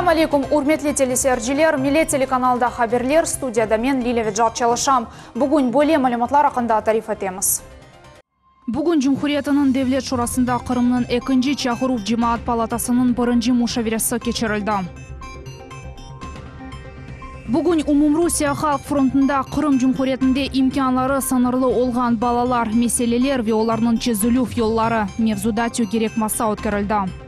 Selâm aleykum, ürmetli teleseyirciler! Millet telekanalında haberler, studiyada men, Lilâ Vecat çalışam. Bugün böyle malümatlar aqqında tarif etemiz. Bugün Cumhuriyetiniñ Devlet Şurasında Qırımnıñ ekinci çağıruv cemaat palatasınıñ birinci muşaveresi keçirildi. Bugün Umumrusiye halq frontunda Qırım Cumhuriyetinde imkânları sıñırlı olğan balalar, meseleler ve olarnıñ çezilüv yolları mevzuda tögerek masa ötkerildi.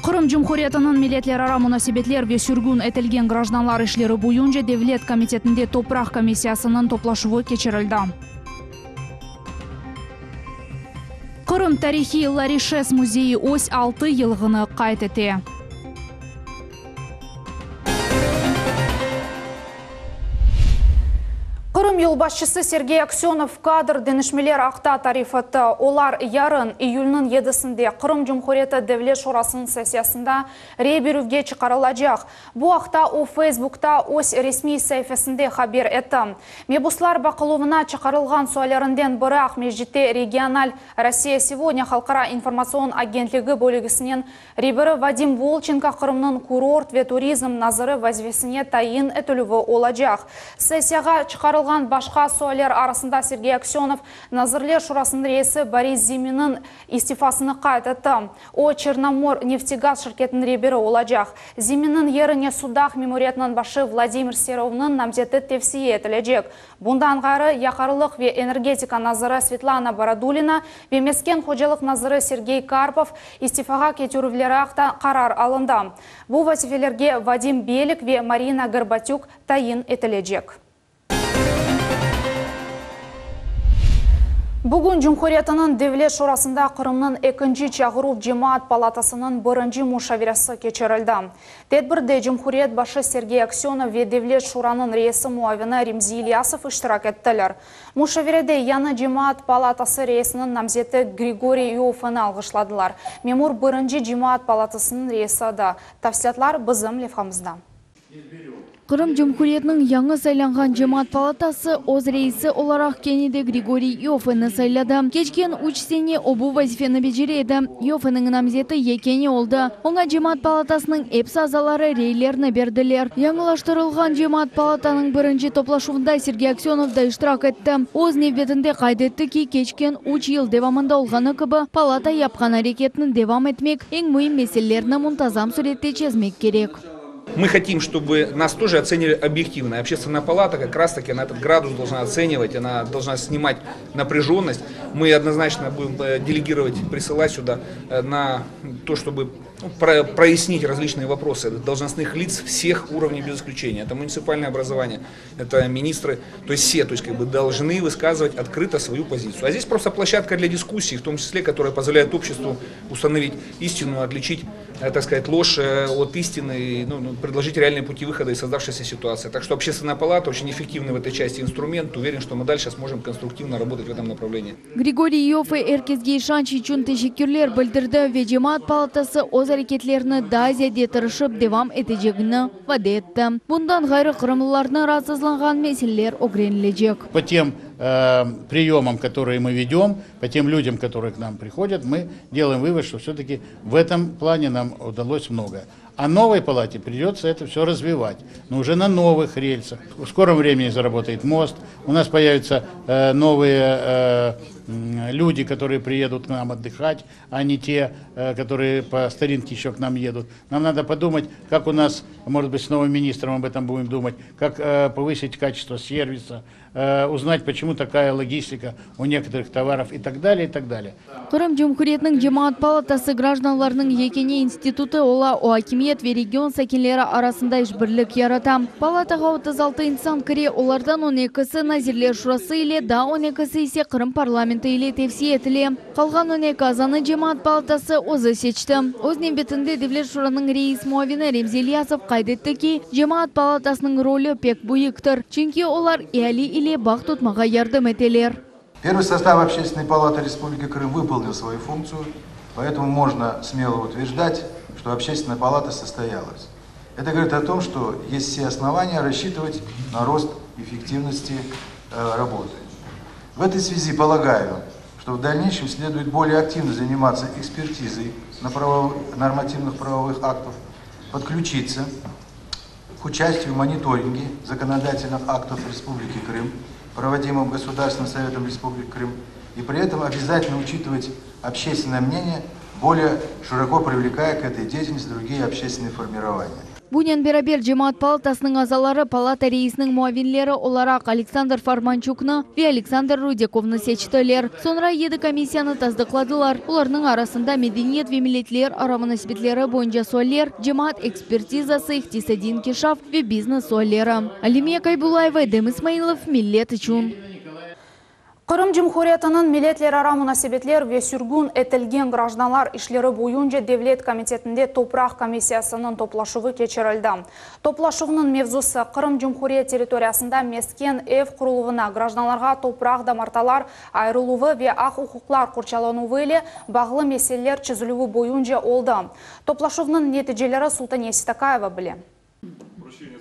Qırım Cumhuriyetiniñ Milletlerara munasebetler ve sürgün etilgen grajdanlar işleri boyunca devlet komitetinde topraq komissiyasınıñ toplaşuvı keçirildi. Qırım tarihiy Larişes müzeyi öz altı yılğını qayd ete. Qırım yolbaşçısı Sergey Aksönov kadr deñişmeler aqta tarif etti. Olar yarın, iyülniñ yedisinde, Qırım Cumhuriyeti Devlet Şurasınıñ sessiyasında rey berüvge çıqarılacaq. Bu aqta o Feysbukta öz resmiy saifesinde haber etti. Mebuslar baqıluvına çıqarılğan suallerinden biri Aqmescitte regional Rossiya segodnâ halqara informatsion agentligi bölügisiniñ reberi Vadim Volçenko Qırımnıñ kurort ve turizm naziri vazifesine tayin etilüvi olacaq. Sessiyağa çıqarılğan başqa sualler arasında Sergey Aksönov Nazirler Şurasınıñ reisi Boris Ziminniñ istifasını qayd etti. O, Çernomorneftegaz şirketiniñ reberi olacaq. Ziminniñ yerine Sudaq memuriyetiniñ başı Vladimir Serovnıñ namzeti tevsiye etilecek. Bundan ğayrı, yaqarlıq ve energetika naziri Svetlana Borodulina ve mesken hocalıq naziri Sergey Karpov istifağa ketürüvleri aqta qarar alındı. Bu vazifelerge Vadim Belik ve Marina Gorbatük tayin etilecek. Bugün Cumhuriyetiniñ Devlet Şurasında Qırımnıñ ekinci çağıruv cemaat palatasınıñ birinci muşaveresi keçirildi. Tedbirde Cumhuriyet başı Sergey Aksönov ve Devlet Şuranıñ reisi muavini Remzi İlyasov iştirak ettiler. Muşaverede yañı cemaat palatası reisiniñ namzeti Grigoriy İoffeni alğışladılar. Memur birinci cemaat palatasınıñ reisi edi. Tafsilâtlar bizim levhamızda. Qırım Cumhuriyetiniñ yañı saylanğan Cemaat palatası öz reisi olaraq kene de Grigoriy İoffeni sayladı. Keçken üç sene o bu vazifeni becere edi. İoffeniñ namzeti yekâne oldı. Oña Cemaat palatasınıñ epsi azaları reylerini berdiler. Yañılaştırılğan Cemaat palatanıñ birinci toplaşuvında Sergey Aksönov da iştirak etti. Öz nevbetinde qayd etti ki, keçken üç yıl devamında olğanı kibi, palata yapqan areketni devam etmek, eñ müim meselelerni muntazam sürette çezmek kerek. Мы хотим, чтобы нас тоже оценивали объективно. Общественная палата как раз-таки на этот градус должна оценивать, она должна снимать напряженность. Мы однозначно будем э, делегировать, присылать сюда э, на то, чтобы ну, прояснить различные вопросы должностных лиц всех уровней без исключения. Это муниципальное образование, это министры, то есть все, то есть как бы должны высказывать открыто свою позицию. А здесь просто площадка для дискуссий, в том числе, которая позволяет обществу установить истину, отличить, э, так сказать, ложь э, от истины, ну, ну, предложить реальные пути выхода из создавшейся ситуации. Так что общественная палата очень эффективный в этой части инструмент. Уверен, что мы дальше сможем конструктивно работать в этом направлении. Grigoriy İoffe er kesge işanç içün teşekkürler bildirdi ve Cemaat palatası öz areketlerini daa ziyade tırışıp devam etecegini vade etti. Bundan ğayrı, qırımlılarnı raatsızlanğan meseleler ögrenilecek. Po tem priyomam, kotorıye mı vedem, po tem lüdyam, kotorıye k nam prihodyat, mı delayem vıvod, çto vse-taki v etom plane nam udalось mnogoe. A novoy palate pridется это все развивать, но уже на новых рельсах. В скором времени заработает мост, у нас появятся э, новые э, люди, которые приедут к нам отдыхать, а не те, э, которые по старинке еще к нам едут. Нам надо подумать, как у нас, может быть, с новым министром об этом будем думать, как э, повысить качество сервиса, э, узнать, почему такая логистика у некоторых товаров и так далее, и так далее. Qırım Cumhuriyetiniñ Cemaat palatası grajdanlarnıñ yekâne institutı ola, o akimiyet ve region sakinleri arasında işbirlik yarata. Palatağa 36 insan kire, olardan on ekisi Nazirler Şurası ile, daa on ekisi ise Qırım parlamenti ile tevsiye etile. Qalğan on eki azanı Cemaat palatası özü seçti. Öz nevbetinde Devlet Şuranıñ reis muavini Remzi İlyasov qayd etti ki, Cemaat palatasınıñ rolü pek büyüktir, çünki olar eali ile bağ tutmağa yardım eteler. Первый состав Общественной палаты Республики Крым выполнил свою функцию, поэтому можно смело утверждать, что Общественная палата состоялась. Это говорит о том, что есть все основания рассчитывать на рост эффективности э, работы. В этой связи полагаю, что в дальнейшем следует более активно заниматься экспертизой на правов... нормативных правовых актов. Подключиться к участию в мониторинге законодательных актов Республики Крым, проводимом Государственным советом Республики Крым, и при этом обязательно учитывать общественное мнение, более широко привлекая к этой деятельности другие общественные формирования. Bunen beraber Cemaat palatasınıñ azaları palata reisiniñ muavinleri olaraq Aleksandr Formançuknı ve Aleksandr Rudikovnı seçtiler. Soñra yedi komissiyanı tasdıqladılar. Olarnıñ arasında medeniyet ve milletlerara munasebetleri boyunca sualler, cemaat ekspertizası, iqtisadiy inkişaf ve biznes sualleri. Alimiye Kaybulayeva, Edem İsmailov, Millet içün. Qırım Cumhuriyetiniñ milletlerara munasebetler ve sürgün etilgen grajdanlar işleri boyunca devlet komitetinde topraq komissiyasınıñ toplaşuvı keçirildi. Toplaşuvnıñ mevzusı Qırım Cumhuriyet territoriyasında mesken ev quruluvına grajdanlarğa topraq damartalar ayırıluvı ve aq-uquqlar qorçalanuvı ile bağlı meseleler çezilüvi boyunca oldı. Toplaşuvnıñ neticeleri Sultaniye Seytakayeva bile.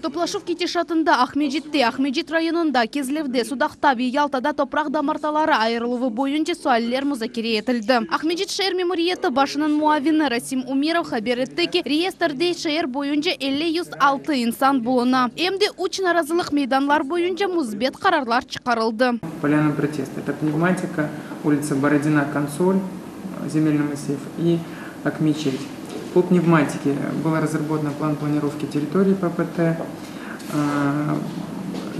Toplaşuv ketişatında Aqmescitte, Aqmescit rayonında, Kezlevde, Sudaqta ve Yaltada topraq damartaları ayırıluvı boyunca sualler muzakere etildi. Aqmescit şeer memuriyeti başınıñ muavini Rasim Umerov haber etti ki, reyestrde şeer boyunca 506 insan buluna. Em de üç narazılıq meydanlar boyunca müsbet qararlar çıqarıldı. Поляна протеста. Это пневматика, улица Бородина, Консоль, земельный массив и Акмечеть. По пневматике был разработан план планировки территории ППТ.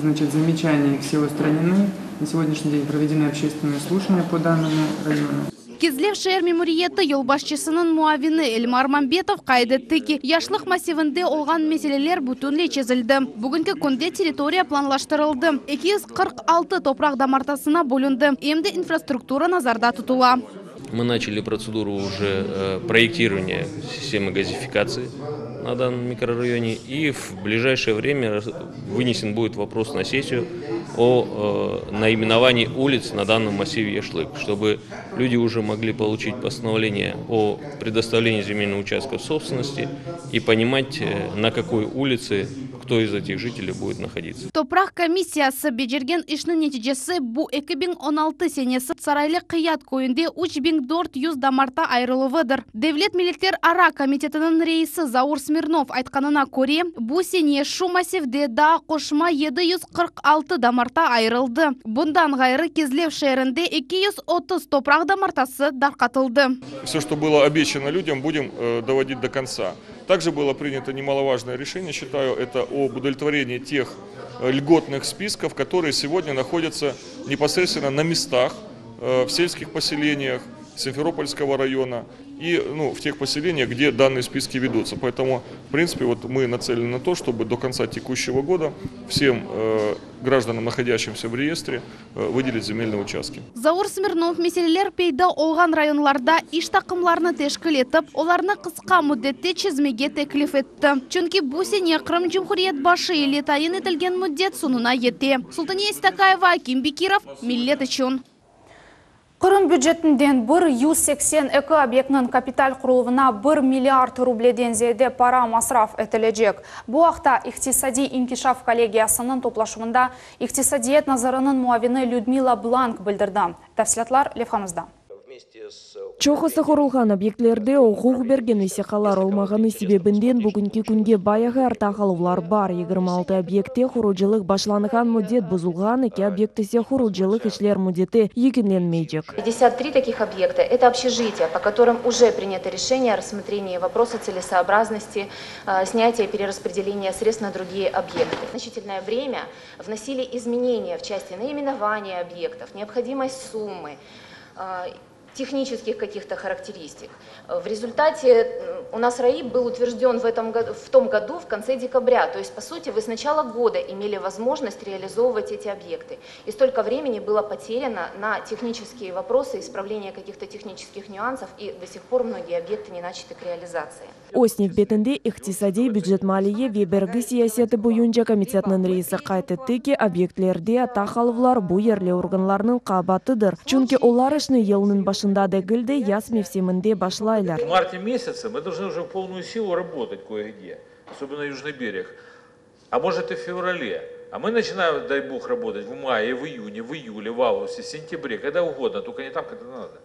Значит, замечания все устранены. На сегодняшний день проведены общественные слушания по данному району. Kezlev şeer memuriyeti yolbaşçısınıñ muavini Elmar Mambetov qayd etti ki, Yaşlıq massivinde olğan meseleler bütünley çezildi. Bugünki künde territoriya planlaştırıldı, 246 topraq damartasına bölündi, em de infrastruktura nazarda tutula. Мы начали процедуру уже проектирования системы газификации на данном микрорайоне. И в ближайшее время вынесен будет вопрос на сессию о наименовании улиц на данном массиве Яшлык, чтобы люди уже могли получить постановление о предоставлении земельного участка в собственности и понимать, на какой улице кто из этих жителей будет находиться. Topraq komissiyası becergen işniñ neticesi bu 2016 senesi Saraylı Qıyat köyünde 3400 damarta ayırıluvıdır. Devlet milletlerara komitetiniñ reisi Zaur Smirnov aytqanına köre, bu sene şu massivde daa qoşma 746 damarta ayırıldı. Bundan ğayrı Kezlev şeerinde 230 topraq damartası darqatıldı. Все, что было обещано людям, будем доводить до конца. Также было принято немаловажное решение, считаю, это об удовлетворении тех льготных списков, которые сегодня находятся непосредственно на местах, в сельских поселениях Симферопольского района и, ну, в тех поселениях, где данные списки ведутся. Поэтому, в принципе, вот мы нацелены на то, чтобы до конца текущего года всем гражданам, находящимся в реестре, выделить земельные участки. Заур Смирнов meseleler peyda olğan rayonlarda iş taqımlarını teşkil etip, olarnı qısqa müddette çezmege teklif etti. Çünki bu sene Qırım Cumhuriyet başı ile tayin etilgen müddet soñuna yete. Sultaniye Seytakayeva, Akim Bekirov, Millet içün. Qırım bücetinden 182 obyektniñ kapital quruluvına 1 milliard rubleden ziyade para masraf etilecek. Bu aqta İqtisadiy inkişaf kollegiyasınıñ toplaşuvında İqtisadiyat naziriniñ muavini Lüdmila Blank bildirdi. Tafsilâtlar levhamızda. Çoqusı qurulğan obyektlerde uquq bergen vesiqalar olmağanı sebebinden bugünki künge bayağı arta qaluvlar bar. 26 obyektte qurucılıq başlanğan müddet bozulğan, eki obyekt ise qurucılıq işler müddeti yekünlenmeycek. 53 таких объекта – это общежития, по которым уже принято решение о рассмотрении вопроса целесообразности снятия и перераспределения средств на другие объекты. Значительное время вносили изменения в части наименования объектов, необходимость суммы, технических каких-то характеристик. В результате у нас РАИП был утвержден в, этом году, в том году, в конце декабря. То есть, по сути, вы с начала года имели возможность реализовывать эти объекты. И столько времени было потеряно на технические вопросы, исправление каких-то технических нюансов, и до сих пор многие объекты не начаты к реализации. Öz nevbetinde İqtisadiy, bücet maliye ve bergi siyaseti boyunca komitetniñ reisi qayd etti ki, obyektlerde arta qaluvlar bu yerli organlarnıñ qabaatıdır. Çünki olar işni yılnıñ başında degil de yaz mevsiminde başlaylar. В марте месяце мы должны уже в полную силу работать кое-где, особенно Южный берег. А может и в феврале. А мы начинаем, дай бог, работать в мае, в июне, в июле, в августе, в сентябре, когда угодно, только не там, когда надо.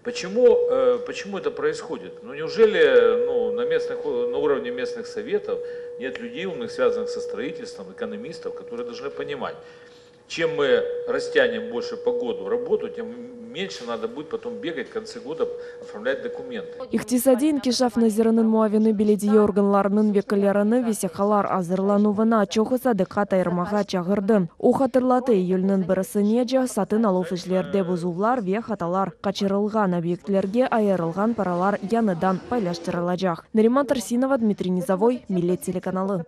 Почему, э, почему это происходит? Ну неужели ну, на, местных, на уровне местных советов нет людей умных, связанных со строительством, экономистов, которые должны понимать, чем мы растянем больше по году работу, тем меньше надо будет потом бегать в конце года оформлять документы. İqtisadiy inkişaf naziriniñ muavini belediye organlarınıñ vekillerini vesiqalar azırlanuvına çoqusı diqqat ayırmağa çağırdı. O hatırlattı, iyülniñ birisinece satın aluv işlerde bozuvlar ve hatalar qaçırılğan obyektlerge ayırılğan paralar yañıdan paylaştırılacaq. Nariman Tarsinova, Dmitriy Nizovoy, Millet telekanalı.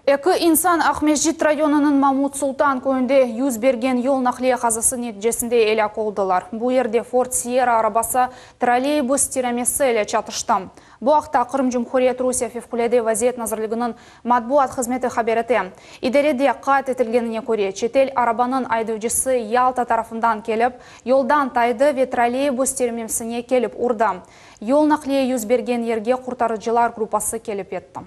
Eki insan Aqmescit rayonınıñ Mamut Sultan köyünde 100 bergen yol naqliye qazası neticesinde elâk oldılar. Bu yerde Ford Sierra arabası trolleybus tiremesi ile çatıştı. Bu aqta Qırım Cumhuriyet Rusiye Fevqulâde vaziyet nazirliginiñ matbuat hızmeti haber ete. İdarede qayd etilgenine köre, çetel arabanıñ aydavcısı Yalta tarafından kelip, yoldan taydı ve trolleybus tiremesine kelip urdı. Yol naqliye 100 bergen yerge qurtarıcılar gruppası kelip yetti.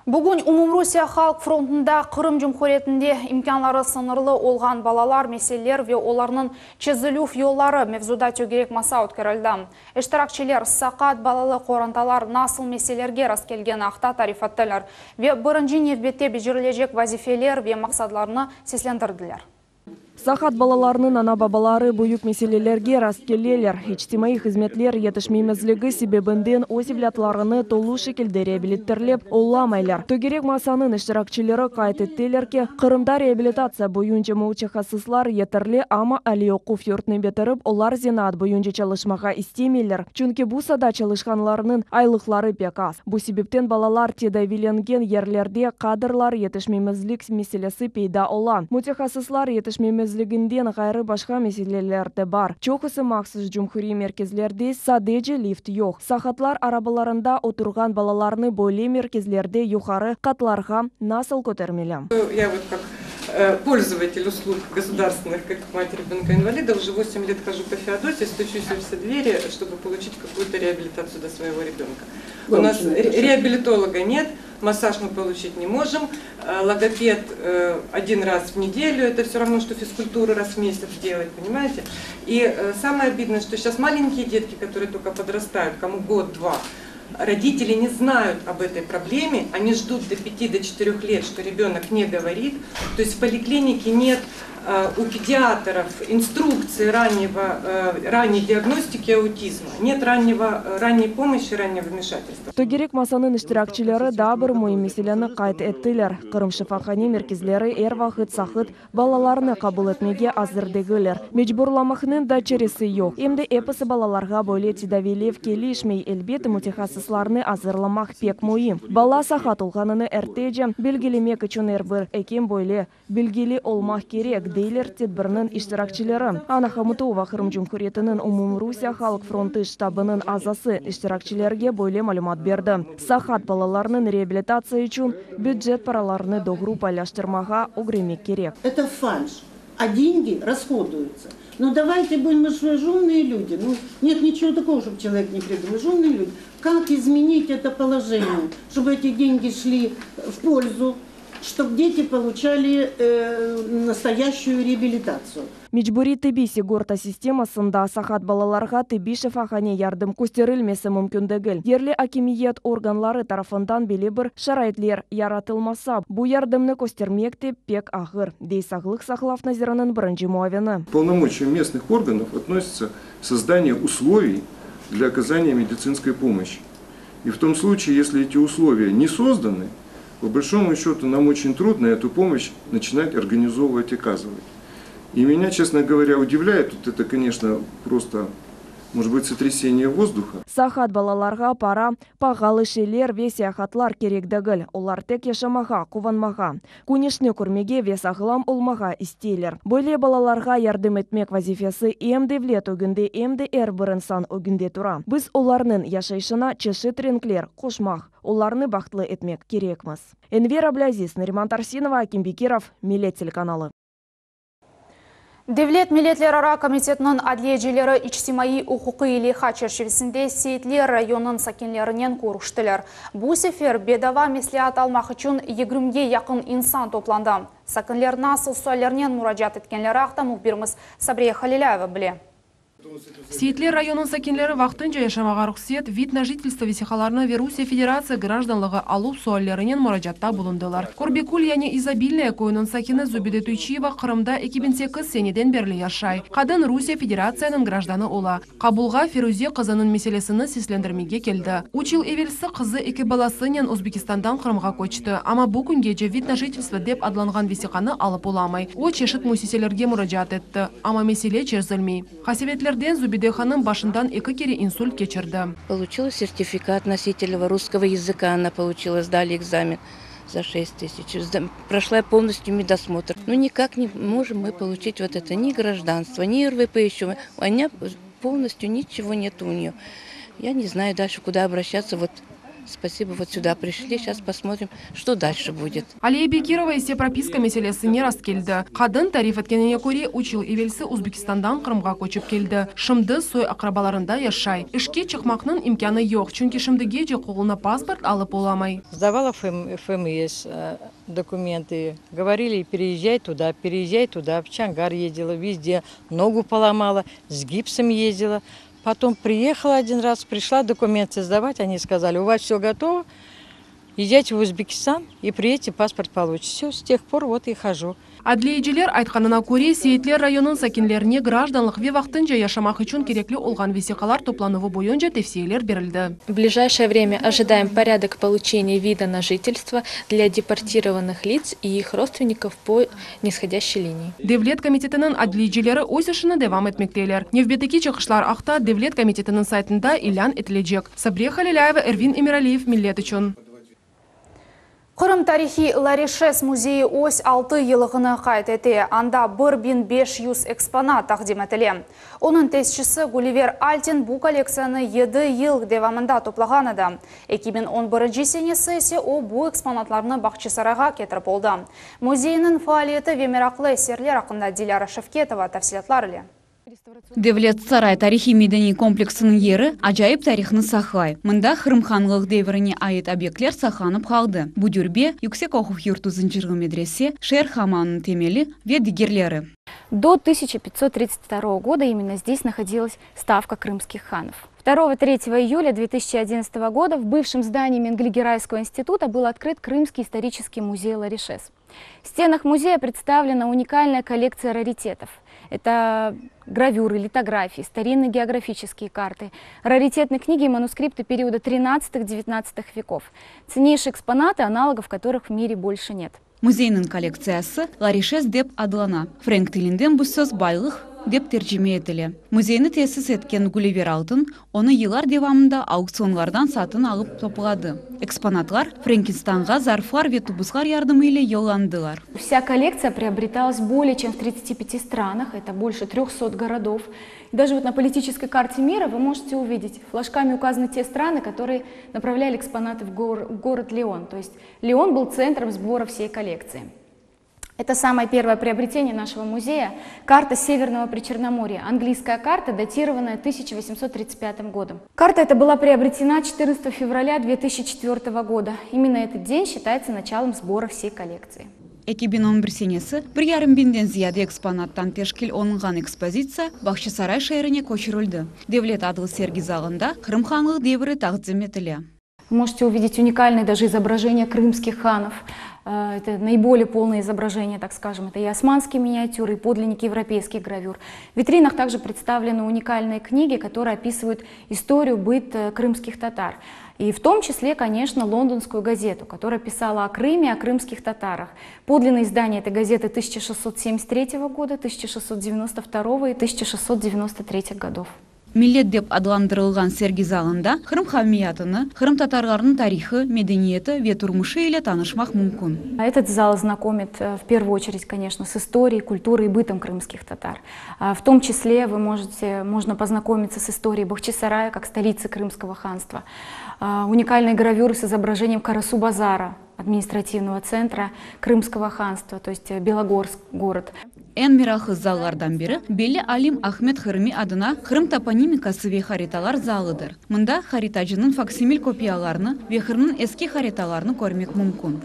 Bugün Umumrusiye Halq frontunda Qırım Cumhuriyetinde imkânları sıñırlı olğan balalar, meseleler ve olarnıñ çezilüv yolları mevzuda tögerek masa ötkerildi. İştirakçiler saqat balalı qorantalar nasıl meselelerge rastkelgeni aqta tarif ettiler ve birinci nevbette becerilecek vazifeler ve maqsadlarını seslendirdiler. Saqat balalarnıñ ana-babaları büyük meselelerge rastkeleler. İçtimaiy hızmetler yetişmemezligi sebebinden öz evlâtlarını tolu şekilde reabilitirlep olamaylar. Tögerek masanıñ iştirakçileri qayd ettiler ki, Qırımda reabilitatsiya boyunca mütehassıslar yeterli, amma aliy oquv yurtını bitirip, olar zenaat boyunca çalışmağa istemeyler. Çünki bu saada çalışqanlarnıñ aylıqları pek az. Bu sebepten balalar tedaviylengen yerlerde kadrlar yetişmemezlik meselesi peyda ola. Mütehassıslar yetişmemezliginden ğayrı başqa meseleler de bar. Çoqusı mahsus cumhuriy merkezlerde sadece lift yoq. Saqatlar arabalarında oturğan balalarnı böyle merkezlerde yuqarı qatlarğa nasıl kötermeli? Я вот как э, пользователь услуг государственных, как мать ребенка-инвалида, уже 8 лет хожу по Феодосии, стучусь во все двери, чтобы получить какую-то реабилитацию для своего ребенка. У нас реабилитолога нет, массаж мы получить не можем, э, логопед э, один раз в неделю, это все равно, что физкультуру раз в месяц делать, понимаете? И э, самое обидное, что сейчас маленькие детки, которые только подрастают, кому год-два, Родители не знают об этой проблеме, они ждут до 5-4 лет, что ребенок не говорит. То есть в поликлинике нет у педиатров инструкции раннего, ранней диагностики аутизма, нет раннего, ранней помощи, раннего вмешательства. Tögerek masanıñ iştirakçileri daa bir müim meseleni qayd ettiler. Qırım şifahane merkezleri er vaqıt saqat balalarnı qabul etmege azır degiller. Mecburlamaqnıñ da çaresi yoq. Em de episi balalarğa böyle tedaviylev kelişmey elbette mütehassıslarnı azırlamaq pek müim. Bala saqat olğanını ertece belgilemek içün er bir ekim böyle bilgili olmaq kerek, deyler tedbirniñ iştirakçileri. Anna Hamutova, Qırım Cumhuriyetiniñ Umumrusiye Halq frontı ştabınıñ azası iştirakçilerge böyle malümat berdi. Saqat balalarnıñ reabilitatsiya içün bücet paralarını doğru paylaştırmağa ögrenmek kerek. Это фальшь, а деньги расходуются. Ну давайте будем, мы же умные люди. Ну нет ничего такого, чтобы человек не придумал. Мы же умные люди. Как изменить это положение, чтобы эти деньги шли в пользу, чтобы дети получали э, настоящую реабилитацию? Mecburiy tibbiy sigorta sistemasında saqat balalarğa tibbiy şifahane yardım kösterilmesi mümkün degil. Yerli akimiyet organları tarafından belli bir şaraitler yaratılmasa, bu yardımnı köstermek de pek ağır, dey Sağlıq saqlav naziriniñ birinci muavini. Полномочиям местных органов относится создание условий для оказания медицинской помощи. И в том случае, если эти условия не созданы, по большому счету нам очень трудно эту помощь начинать организовывать и оказывать. И меня, честно говоря, удивляет, вот это, конечно, просто, может быть, сотрясение воздуха. Saqat balalarğa para, paalı şeyler ve seyahatlar kerek degil. Olar tek yaşamağa, quvanmağa, küneşni körmege ve sağlam olmağa isteyler. Böyle balalarğa yardım etmek vazifesi em devlet ögünde, em de er bir insan ögünde tura. Biz olarnıñ yaşayışına çeşit renkler qoşmaq, olarnı bahtlı etmek kerekmiz. Enver Ablâziz, Nariman Tarsinova, Akim Bekirov, Millet telekanalı. Devlet Milletlerara Komitetiniñ adliyecileri içtimaiy uquqiy leyha çerçivesinde Seyitler rayonınıñ sakinlerinen körüştiler. Bu sefer bedava mesleat almaq içün 20-ge yaqın insan toplandı. Sakinler nasıl suallernen muracaat etkenleri aqta mühbirimiz Sabriye Halilâyeva bile. Seyitler rayonınıñ sakinleri vaqtınca yaşamağa ruhset, vid na jitelstvo vesiqalarını ve Rusiye Federatsiya grajdanlığı aluv suallerinen muracaatta bulundılar. Körbekül yani İzobilnoye köyüniñ sakini Zubide Tuyçiyeva Qırımda 2008 seneden berli yaşay. Qadın Rusiye Federatsiyanıñ grajdanı ola. Qabulğa Firuze qızınıñ meselesini seslendirmege keldi. Üç yıl evelsi qızı eki balasınen Özbekistandan Qırımğa köçti, amma bu küngece vid na jitelstvo dep adlanğan vesiqanı alıp olamay. O, çeşit müessiselerge muracaat etti, amma mesele çezilmey. Qasevetlerden Zubide hanım başından eki kere insult keçirdi. Получила сертификат носителя русского языка, она получила, сдали экзамен за 6 тысяч. Прошла полностью медосмотр. Но никак не можем мы получить вот это ни гражданство, ни РВП еще. У меня полностью ничего нет у нее. Я не знаю дальше, куда обращаться. Вот спасибо, вот сюда пришли. Сейчас посмотрим, что дальше будет. Aliye Bekirova ise propiska meselesine rastkeldi. Qadın tarif etkenine köre, üç yıl evelsi Özbekistandan Qırımğa köçip keldi. Şimdi soy-aqrabalarında yaşay. İşke çıqmaqnıñ imkânı yoq, çünki şimdigece qoluna pasport alıp olamay. Сдавала ФМС документы. Говорили, переезжай туда, переезжай туда. В Чонгар ездила, везде. Ногу поломала, с гипсом ездила. Потом приехала один раз, пришла документы сдавать. Они сказали, у вас все готово, езжайте в Узбекистан и приедете, паспорт получите. Все, с тех пор вот и хожу. Adliyeciler aytqanına köre, Seyitler rayonınıñ sakinlerine grajdanlıq ve vaqtınca yaşamaq içün kerekli olğan vesiqalar toplanuvı boyunca tevsiyeler berildi. В ближайшее время ожидаем порядок получения вида на жительство для депортированных лиц и их родственников по нисходящей линии. Devlet komitetiniñ adliyecileri öz işini devam etmekteler. Nevbetteki çıqışlar aqta Devlet komitetiniñ saytında ilân etilecek. Sabriye Halilâyeva, Ervin Emiraliyev, Millet içün. Qırım tarihiy Larişes müzeyi öz altı yıllığını qayd ete. Anda 1500 eksponat taqdim etile. Onıñ tesisçisi Güliver Altin bu kollektsiyanı 7 yıl devamında toplağan edi. 2011 senesi ise o bu eksponatlarnı Bağçasarayğa ketirip oldı. Müzeyniñ faaliyeti ve meraqlı eserler aqqında Dilâra Şevketova tafsilâtlar ile. Devlet Saray tarihiy medeniy kompleksiniñ yeri acayip tarihnı saqlay. Mında Qırım hanlıq devrine ait obyektler saqlanıp qaldı, bu dürbe, yüksek oquv yurtu Zıncırlı medrese, şeer hamamınıñ temeli ve digerleri. До 1532 года именно здесь находилась ставка крымских ханов. 2-3 июля 2011 года в бывшем здании Менгли-Герайского института был открыт Крымский исторический музей Ларишес. В стенах музея представлена уникальная коллекция раритетов. Это гравюры, литографии, старинные географические карты, раритетные книги и манускрипты периода 13-19 веков. Ценнейшие экспонаты, аналогов которых в мире больше нет. Müzeyniñ kollektsiyası Larişes dep adlana. Frenk tilinden bu söz baylıq dep tercime etile. Müzeyni tesis etken Güliver Altın onı yıllar devamında auktsionlardan satın alıp topladı. Eksponatlar Frenkistanğa zarflar ve tubuslar yardımı ile yollandılar. Вся коллекция приобреталась более чем в 35 странах, это больше 300 городов. И даже вот на политической карте мира вы можете увидеть, флажками указаны те страны, которые направляли экспонаты в, гор в город Лион. То есть Лион был центром сбора всей коллекции. Это самое первое приобретение нашего музея – карта Северного Причерноморья. Английская карта, датированная 1835 годом. Карта эта была приобретена 14 февраля 2004 года. Именно этот день считается началом сбора всей коллекции. 2011 senesi bir yarım biñden ziyade eksponattan teşkil olunğan ekspozitsiya Bağçasaray şeerine köçürildi. Devlet adlı sergi zalında Qırım hanlıq devri taqdim etile. Вы можете увидеть уникальные даже изображения крымских ханов. Это наиболее полное изображение, так скажем. Это и османские миниатюры, и подлинники европейских гравюр. В витринах также представлены уникальные книги, которые описывают историю, быт крымских татар. И в том числе, конечно, лондонскую газету, которая писала о Крыме, о крымских татарах. Подлинное издание этой газеты 1673 года, 1692 и 1693 годов. Millet dep adlandırılğan sergi zalında Qırım qavmiyatını, qırımtatarlarnıñ tarihı, medeniyeti ve turmuşı ile tanışmaq mümkün. Этот зал знакомит в первую очередь, конечно, с историей, культурой и бытом крымских татар. В том числе вы можете, можно познакомиться с историей Бахчисарая как столицы Крымского ханства. Уникальные гравюры с изображением Карасу-базара, административного центра Крымского ханства, то есть Белогорск город. Eñ meraqlı zallardan biri belli alim Ahmet Qırımiy adına Qırım toponimikası ve haritalar zalıdır. Mında haritacınıñ faksimil kopiyalarını ve Qırımnıñ eski haritalarını körmek mümkün.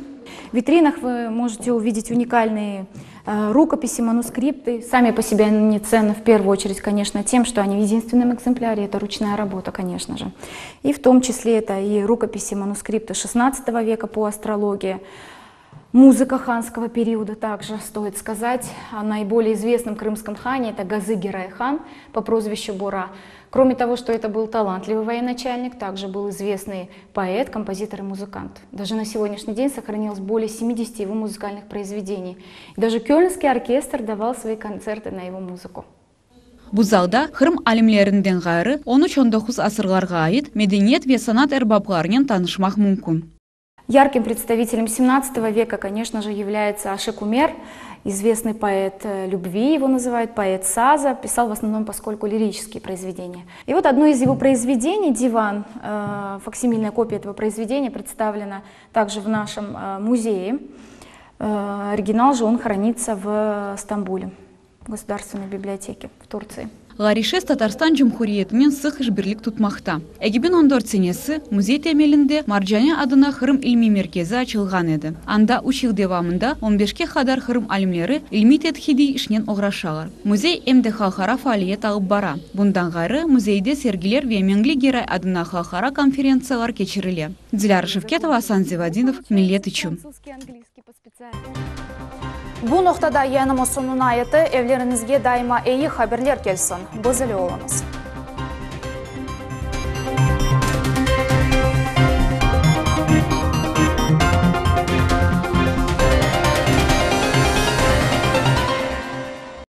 В витринах вы можете увидеть уникальные э, рукописи, манускрипты. Сами по себе они ценны в первую очередь, конечно, тем, что они в единственном экземпляре, это ручная работа, конечно же. И в том числе это и рукописи, манускрипты XVI века по астрологии, Музыка ханского периода также, стоит сказать, о наиболее известном крымском хане, это Газы Герай-хан по прозвищу Бура. Кроме того, что это был талантливый военачальник, также был известный поэт, композитор и музыкант. Даже на сегодняшний день сохранилось более 70 его музыкальных произведений. И даже Кёльнский оркестр давал свои концерты на его музыку. Bu zalda Qırım alimlerinden ğayrı on üç-on doquz asırlarğa ait medeniyet ve sanat erbaplarınen tanışmaq mümkün. Ярким представителем 17 века, конечно же, является Ашик Умер, известный поэт э, любви, его называют, поэт саза, писал в основном, поскольку лирические произведения. И вот одно из его произведений, «Диван», э, факсимильная копия этого произведения представлена также в нашем э, музее. Оригинал же он хранится в Стамбуле, в Государственной библиотеке в Турции. Larişes Tatarstan Cumhuriyetinen sıq işbirlik tutmaqta. 2014 senesi müzey temelinde Marcane adına Qırım ilmiy merkezi açılğan edi. Anda üç yıl devamında on beşke qadar Qırım alimleri ilmiy-tedqiqiy işnen oğraşalar. Müzey em de halqara faaliyet alıp bara. Bundan ğayrı, müzeyde sergiler ve Meñli Geray adına halqara konferentsiyalar keçirile. Dilâra Şevketova, Asan Zevadinov, Millet içün. Bu noqtada yayınımız soñuna yetti. Evleriñizge daima eyi haberler kelsin. Biz ile oluñız.